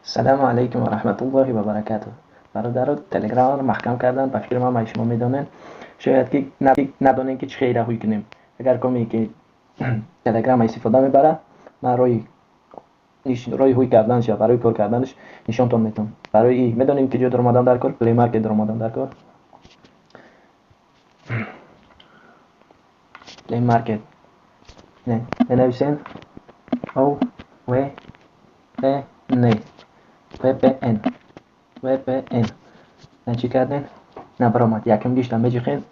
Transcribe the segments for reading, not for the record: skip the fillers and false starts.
Салому алайкум ва раҳматуллоҳи ва баракатуҳ. Бародаро, Телеграмро маҳкам кардан, ба фикри ман ма шумо медонед. Шояд ки надонем ки чӣ хел раҳӯй кунем. Агар коме ки Телеграм истифода мебарад, ман роҳи ҳуй карданаш барои кор карданаш нишонтон метавам. Барои медонем ки ҷо даромадан дар кор, Play Market даромадан дар кор. Play Market. Не, менависем O V P N VPN VPN. Чӣ кардем? Набаромад. Якум гишта меҷихем.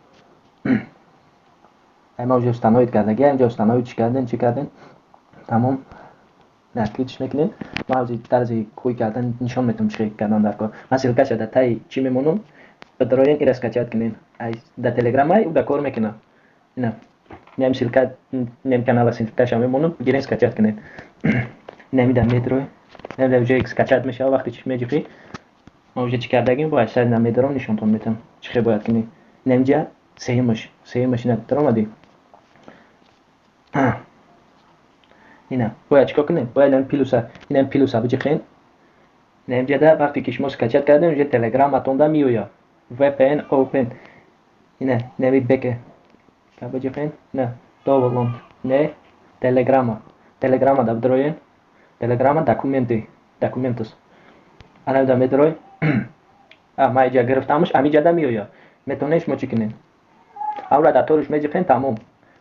Ай ма уже установить кардагӣ, инҷо установить чӣ кардем, чӣ кардем? Тамом. Кликш мекунем. Ман ҳозир тарзи ҳуй кардан нишон метавам, чӣ хел кардан дар кор. Ман ссылкаша дар таи чӣ мемонам, бадароен ира скачать кунем. Ай дар Телеграм ай уда кор мекунам. Ина. Нем ссылка, нем канала ссылкаша мемонам, гирен скачать кунем. Намида метро. Намида уже скачать мешава вақте чӣ меҷихӣ. Ма уже чӣ кардагим, бояд сайт намедорам, нишонтон метавам. Чӣ хел бояд кунӣ. Намиҷа сеюмаш, сеюмаш ина даромадӣ. Ина бояд чикор кунем? Бояд ин плюса, ин плюса биҷихен. Намиҷада вақте ки шумо скачать кардем, уже Телеграматонда меояд. VPN open. Ина нами беке. Биҷихен. Ина download. Не Телеграма. Телеграма да бидроен. Телеграма документы. Документус. Ана да медрой. Ма иҷа гирифтамш, амиҷада меояд. Метавонед шумо чӣ кунед? Авра дар ториш меҷихен, тамом.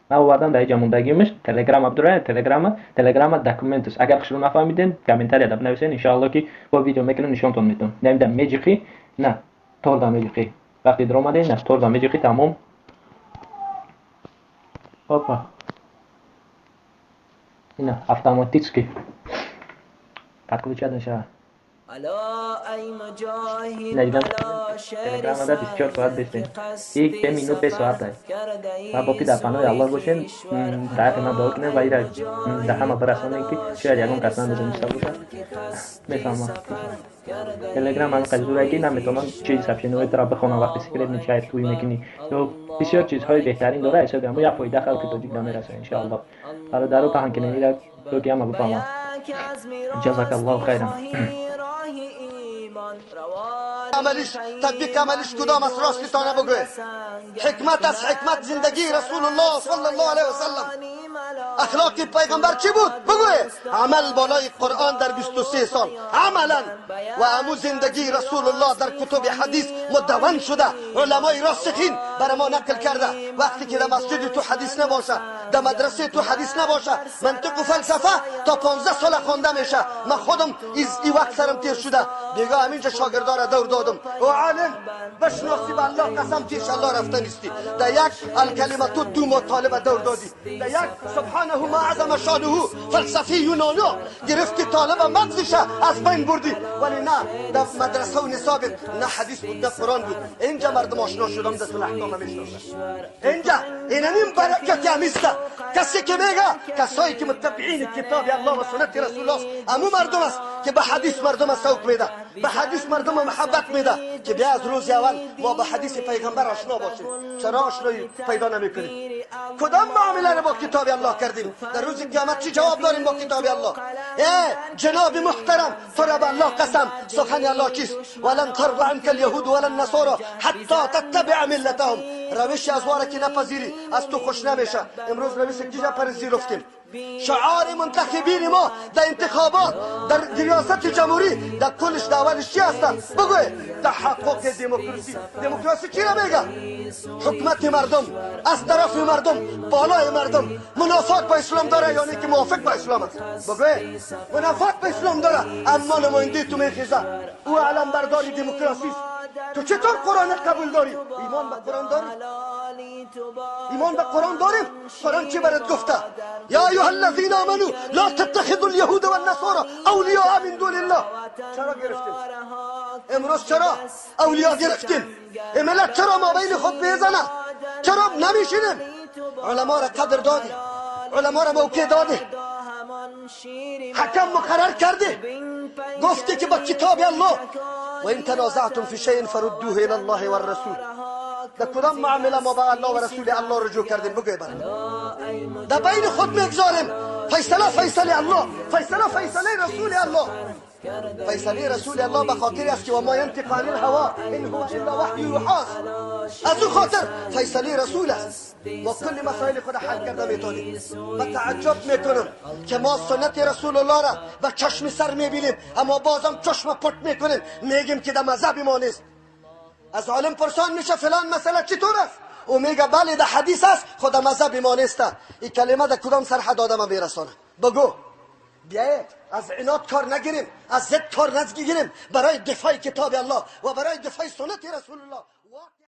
Ман овардам дар иҷа мондагимш, Телеграма бидроен, Телеграма, Телеграма документус. Агар хушро нафаҳмиден, комментарияда бинависен, иншоалло ки бо видео мекунам, нишонтон метавам. Намида меҷихӣ, на, торда меҷихӣ. Вақте даромаден, на, торда меҷихӣ, тамом. Опа. Ина автоматически подключать мешавад. Надидам Телеграмада 24 соат бестем. Ик 5 минут 5 соат ай. Ва боқӣ дар паноҳи Аллоҳ бошем, дар ҳаққи ман дуо кунем ва ира дар ҳама бирасонем ки шояд ягон кас намедониста бошад. Мефаҳмам. Телеграм ҳамин қадр зӯрае ки наметавонам чизи сообщениҳои туро бихонам вақте секретный чат ҳуй мекунӣ. Ё бисёр чизҳои беҳтарин дора, ҳисоби ҳамо як фоида халқи тоҷик намерасад иншоаллоҳ. Бародаро паҳн кунем ира то ки ҳама бифаҳманд. Ҷазакаллоҳу хайран. عملش تطبیق عملش کدام است؟ راستتانه بگوید. حکمت از حکمت زندگی رسول الله صلی الله علیه و سلم. اخلاق پیغمبر چی بود؟ بگوید. عمل بالای قرآن در 23 سال عملا و امو زندگی رسول الله در کتب حدیث مدون شده. علمای راسخین برای ما نقل کرده. وقتی که در مسجد تو حدیث نباشه، در مدرسه تو حدیث نباشه، منطق و فلسفه تا 15 سال خوانده میشه. من خودم این وقت سرم تیر شده. دیگه همینجا شاگردا را دور دادم. او عالم بشناسی به الله قسم پیش الله رفته نیستی. در یک الکلمه تو دو مطالبه دور دادی. در یک سبحانه ما عظم شانه فلسفی یونانیا گرفتی طالب مغزش از بین بردی. ولی نه در مدرسه و نصاب نه حدیث بود نه قرآن بود. اینجا مردم آشنا شدم در احکام میشناسن. اینجا اینمین برکت همیسته. کسی که میگه کسایی که متبعین کتاب الله و سنت رسول الله است، امو مردم است که به حدیث مردم سوق میده، به حدیث مردم محبت میده که بیا از روز اول ما به حدیث پیغمبر آشنا باشیم. چرا آشنایی پیدا نمیکنیم؟ کدام معامله رو با کتاب الله کردیم؟ در روز قیامت چی جواب داریم با کتاب الله؟ ای جناب محترم، تو را به الله قسم، سخن الله چیست؟ ولن ترضى عنك اليهود ولا النصارى حتى تتبع ملتهم. روش از واره که نپذیری از تو خوش نمیشه. امروز روش کجا پذیرفتیم؟ شعار منتخبین ما در انتخابات در ریاست جمهوری در کلش دعوتش چی هستن؟ بگوی تحقق دموکراسی. دموکراسی چی را میگه؟ حکومت مردم، از طرف مردم، بالای مردم. منافات با اسلام داره یعنی که موافق با اسلام است. بگوی منافات با اسلام داره، اما نماینده تو میخیزه او علم برداری دموکراسی است. تو چطور قرآن قبول داری؟ ایمان به قرآن داری؟ ایمان به قرآن داریم؟ قرآن چی برات گفته؟ یا ایها الذین آمنوا لا تتخذوا اليهود والنصارى اولیاء من دون الله. چرا گرفتیم؟ امروز چرا اولیا گرفتیم؟ ملت چرا ما بین خود میزنه؟ چرا نمیشینیم؟ علما را قدر دادی، علما را موقع دادی، حکم مقرر کردی، گفتی که با کتاب الله و این تنازعتم فی شیء فردوه الی الله والرسول. در کدام معامله ما با الله و رسول الله رجوع کردیم؟ بگوی برم. در بین خود میگذاریم. فیصله فیصله الله، فیصله فیصله رسول الله. فیصله رسول الله به خاطر است که و ما ینطق عن الهوا ان هو الا وحی یوحاست. از او خاطر فیصله رسول است. ما کل مسائل خود حل کرده میتونیم. و تعجب میکنم که ما سنت رسول الله را به چشم سر میبینیم، اما بازم چشم پت میکنیم، میگیم که در مذهب ما نیست. از عالم پرسان میشه فلان مسئله چطور است، او میگه بله در حدیث است، خود مذهب ما نیست. این کلمه در کدام سرحد آدم میرسانه؟ بگو. بیایید از عناد کار نگیریم، از ضد کار نگیریم، برای دفاع کتاب الله و برای دفاع سنت رسول الله.